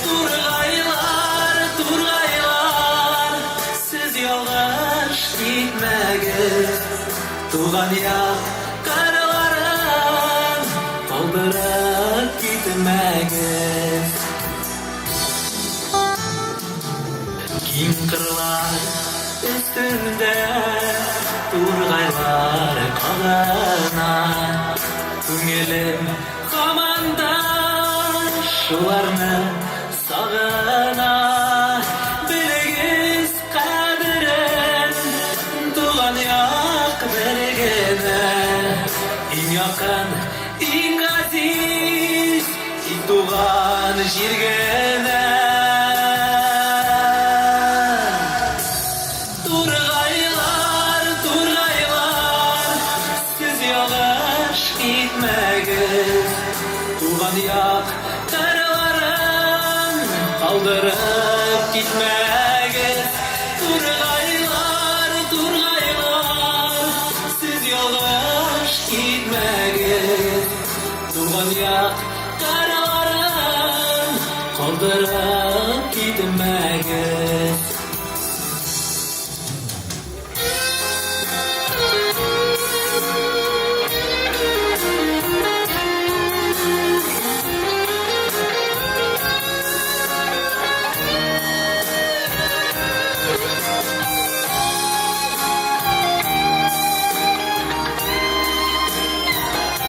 Тургайлар, тургайлар, сез ялгыш китмәгез. Туган як кырларын калдырып китмәгез. Киң кырлар өстендә тургайлар кагына. Күңелем һаман да шуларны сагына. Белегез кадерен, туган як бер генә. Иң якын, иң газиз, иң туган җир генә. Тургайлар, тургайлар, сез ялгыш китмәгез. Туган як кырларын калдырып китмәгез. Тургайлар, тургайлар, сез ялгыш китмәгез. Туган як кырларын калдырып китмәгез.